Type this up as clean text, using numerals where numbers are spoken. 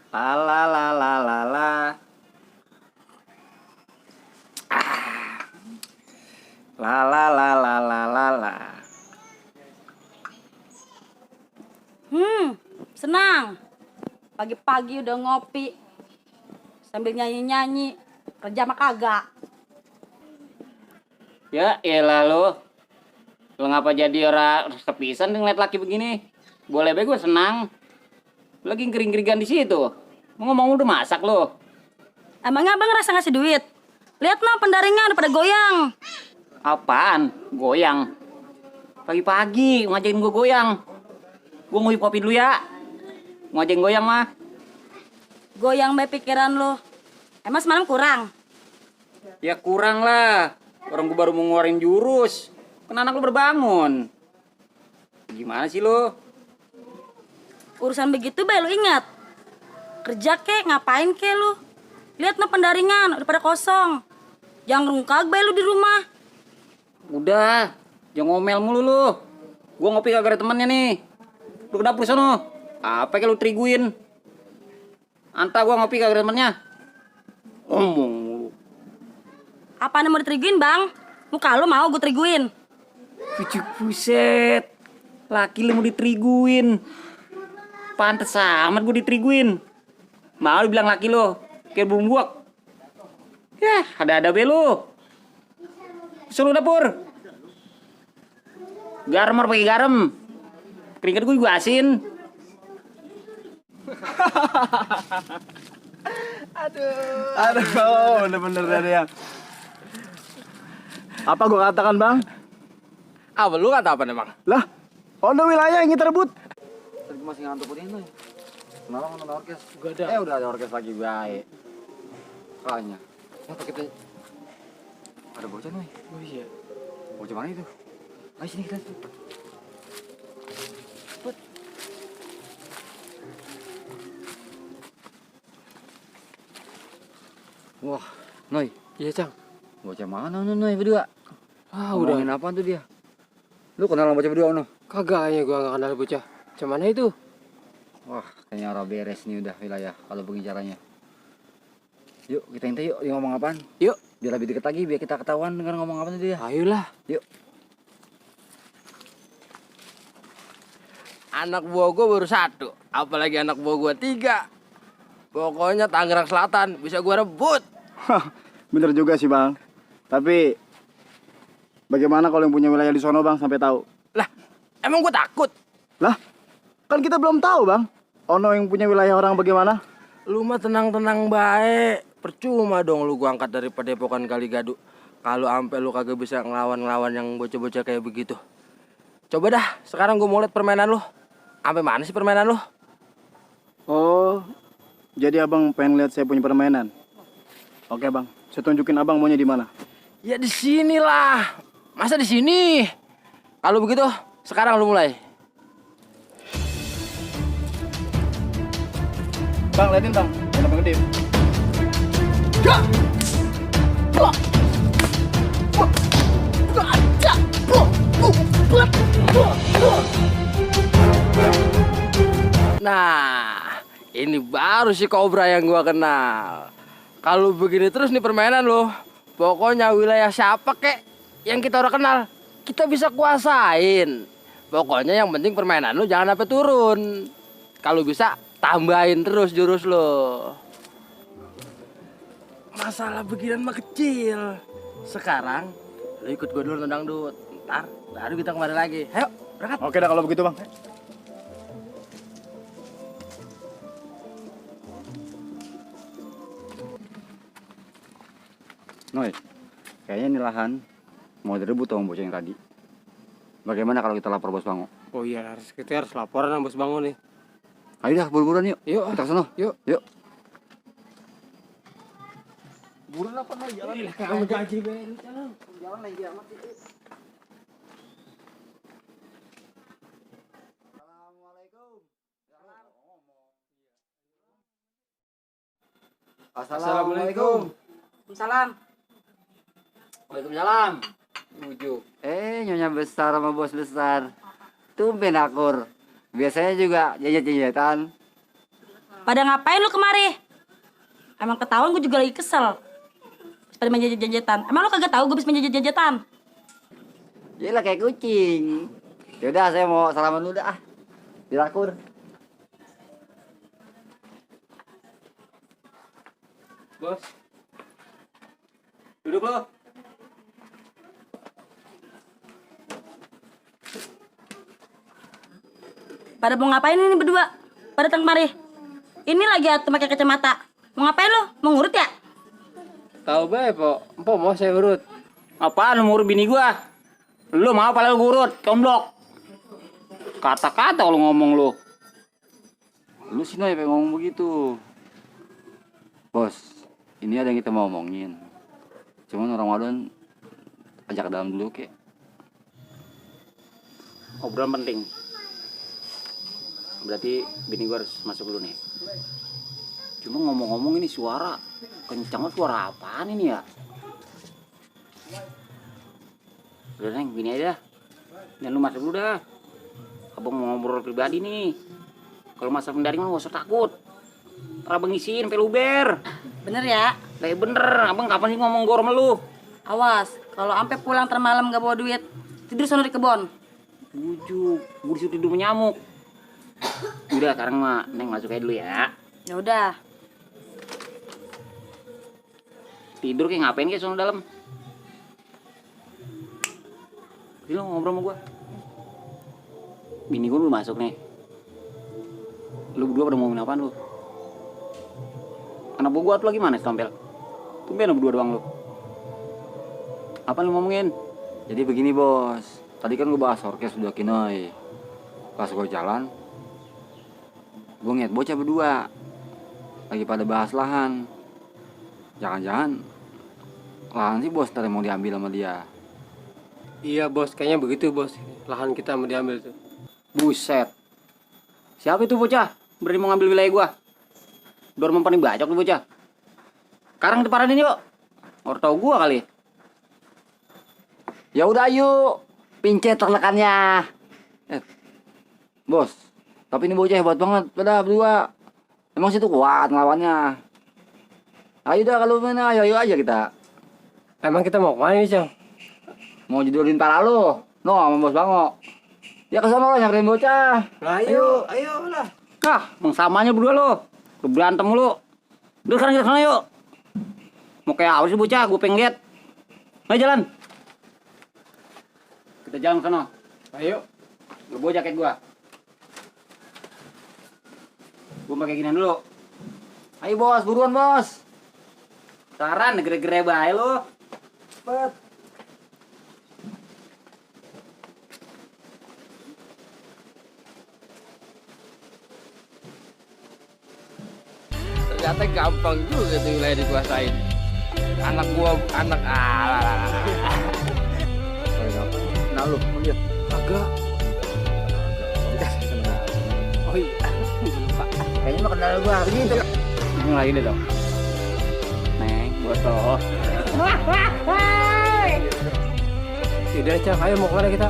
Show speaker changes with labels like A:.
A: La la la la la la. La la la la la la la.
B: Senang. Pagi-pagi udah ngopi. Sambil nyanyi-nyanyi. Kerja mah kagak.
A: Ya elah lo. Lo ngapa jadi orang sepisan ngeliat laki begini? Boleh be gue senang. Lagi kering-keringan di situ. Mau ngomong udah masak lo.
B: Emangnya abang ngerasa ngasih duit? Lihat no pendaringnya udah pada goyang.
A: Apaan? Goyang. Pagi-pagi ngajakin gue goyang. Gue nguip kopi dulu ya. Ngajakin goyang mah.
B: Goyang bae pikiran lo. Emang semalam kurang?
A: Ya kurang lah. Orang gue baru mau ngeluarin jurus. Kan anak lo berbangun. Gimana sih lo?
B: Urusan begitu bae lo ingat. Kerja kek, ngapain kek lo? Lihat no pendaringan udah pada kosong. Jangan rungkag bae lo di rumah.
A: Udah, jangan ngomel mulu lu. Gua ngopi kagak ada temennya nih. Lu ke dapur sono. Apa kayak lu triguin? Anta gua ngopi kagak ada temennya. Ngomong mulu.
B: Apaan yang mau diteriguin bang? Muka lo mau gue teriguin?
A: Pucuk buset. Laki lu mau ditriguin. Pantes amat gua ditriguin. Mau dibilang laki lu kayak bumbuak. Yah, ada-ada be lu. Suruh dapur. Garam harus pakai garam. Keringet gue juga asin.
C: Aduh, bener-bener dari yang. Apa gua katakan bang?
D: Apa lu kata apa emang?
C: Lah, ono wilayah yang kita rebut.
A: Tadi masih ngantuk ini nih. Kenapa nonton orkes?
D: Gak ada.
A: Udah ada orkes lagi baik. Soalnya. Apa kita? Ada bocah nih.
D: Oh iya.
A: Bocah mana itu? Ayo sini kita. Wah, Noy.
D: Iya, Cang.
A: Bocah mana Noy berdua?
D: Udah.
A: Ngomongin apaan tuh dia? Lu kenal sama bocah berdua no?
D: Kagak ya gua gak kenal bocah. Cuman itu.
A: Wah, kayaknya orang beres nih udah wilayah kalau begini caranya. Yuk, kita intai yuk, dia ngomong apaan?
D: Yuk.
A: Biar lebih deket lagi, biar kita ketahuan dengan ngomong apa tuh dia.
D: Ayolah.
A: Yuk.
D: Anak buah gua baru 1. Apalagi anak buah gua 3. Pokoknya Tangerang Selatan bisa gua rebut.
C: Bener juga sih bang. Tapi bagaimana kalau yang punya wilayah di sono bang sampai tahu?
D: Lah, emang gua takut?
C: Lah, kan kita belum tahu bang. Ono yang punya wilayah orang bagaimana?
D: Lu mah tenang-tenang baik. Percuma dong lu gua angkat dari Padepokan Kaligadu. Kalau ampe lu kagak bisa ngelawan-ngelawan yang bocah-bocah kayak begitu. Coba dah, sekarang gua mau lihat permainan lu. Sampai mana sih permainan lu?
C: Oh, jadi abang pengen lihat saya punya permainan? Oke bang, saya tunjukin abang maunya di mana.
D: Ya di sinilah. Masa di sini? Kalau begitu, sekarang lu mulai.
C: Bang, liatin bang, kenapa gede?
D: Nah, ini baru si Cobra yang gua kenal. Kalau begini terus nih permainan lo, pokoknya wilayah siapa kek yang kita udah kenal, kita bisa kuasain. Pokoknya yang penting permainan lo jangan sampai turun. Kalau bisa tambahin terus jurus lo. Masalah beginian mah kecil. Sekarang lo ikut gua dulu nonton dangdut. Ntar baru kita kembali lagi. Ayo, berangkat.
C: Oke dah kalau begitu bang.
A: Noy, kayaknya ini lahan mau direbut sama bocah yang tadi. Bagaimana kalau kita lapor bos Bango?
D: Oh iya, kita harus laporan sama bos Bangun nih.
A: Ayo dah, buru-buruan yuk.
D: Yuk,
A: Kita ke sono.
D: yuk.
A: Yuk.
D: Buruan apa nih jalan? Kamu gaji baru jalan.
A: Jalan lagi amat itu.
D: Assalamualaikum.
B: Salam.
A: Waalaikumsalam.
D: Bujuk.
A: Nyonya besar sama bos besar. Tumben akur. Biasanya juga jajan-jajan.
B: Pada ngapain lu kemari? Emang ketahuan gue juga lagi kesel. Pada main jajet-jajetan. Emang lu kagak tahu gue bisa main jajet-jajetan?
A: Jadi lah kayak kucing. Yaudah saya mau salaman dulu dah. Dirakur. Bos. Duduk lo.
B: Pada mau ngapain ini berdua? Pada datang kemari. Ini lagi atuh pakai kacamata. Mau ngapain lu? Mau ngurut ya?
D: Tahu bae, Po mau saya urut.
A: Apaan lu ngurut bini gua? Lu mau apa lu ngurut? Tomblok. Kata-kata lu ngomong lu.
E: Lu sih Noy pengen ngomong begitu. Bos, ini ada yang kita mau omongin. Cuman orang Wadon ajak ke dalam dulu kek.
A: Obrolan penting. Berarti bini gua harus masuk dulu nih. Cuma ngomong-ngomong ini suara kencang banget, suara apaan ini ya? Udah Neng, gini aja. Dan lu masuk dulu dah. Abang mau ngobrol pribadi nih. Kalau masalah pendaring mah gak usah takut. Ntar abang isiin sampai luber.
B: Bener ya?
A: Lah ya bener, abang kapan sih ngomong gor sama lu?
B: Awas, kalau sampai pulang termalam gak bawa duit, tidur sono di kebon.
A: Bujuk, gue disuruh tidur menyamuk. Udah sekarang mah Neng masuk aja dulu ya.
B: Ya udah.
A: Tidur kayak ngapain kayak sono dalam? Jadi lo ngobrol sama gua. Bini gua belum masuk nih. Lu berdua pada ngomongin apaan lu? Anak buah gua tuh lagi mana setompel? Tumben lu berdua doang lu. Apa lu ngomongin?
E: Jadi begini bos, tadi kan gue bahas orkes udah Kinoy. Pas gue jalan, gue ngeliat bocah berdua lagi pada bahas lahan. Jangan-jangan lahan sih bos tadi mau diambil sama dia.
D: Iya bos, kayaknya begitu bos. Lahan kita mau diambil tuh.
A: Buset. Siapa itu bocah? Berani mau ngambil wilayah gua. Dorong paling bacok tuh bocah. Sekarang diparanin yuk. Orang tau gua kali.
E: Ya udah yuk, pincet terlekannya. Bos, tapi ini bocah hebat banget, pada berdua. Emang situ kuat ngelawannya. Ayo dah kalau mana, ayo aja kita.
D: Emang kita mau kemana nih, Cang?
E: Mau judulin pala lu, no sama bos Bango. Ya kesana lah nyamperin bocah.
D: Ayo lah.
A: Kah, emang samanya berdua lo. Lu berantem mulu. Udah sekarang kita kesana yuk. Mau kayak apa sih bocah? Gue pengen lihat. Ayo jalan. Kita jalan ke sana.
D: Ayo.
A: Lu bawa jaket gua. Gua pakai ginian dulu.
E: Ayo bos, buruan bos.
A: Saran gere-gere bae lu.
E: Cepet.
D: Ternyata gampang juga tuh wilayah dikuasain. Anak gua, anak
E: Nah lu, mau lihat?
D: Agak. Oh iya. Lupa.
E: Kayaknya mah kenal gua begitu.
A: Mulai ini dong. Neng, botol.
D: Udah, Cang. Ayo mau kemana kita?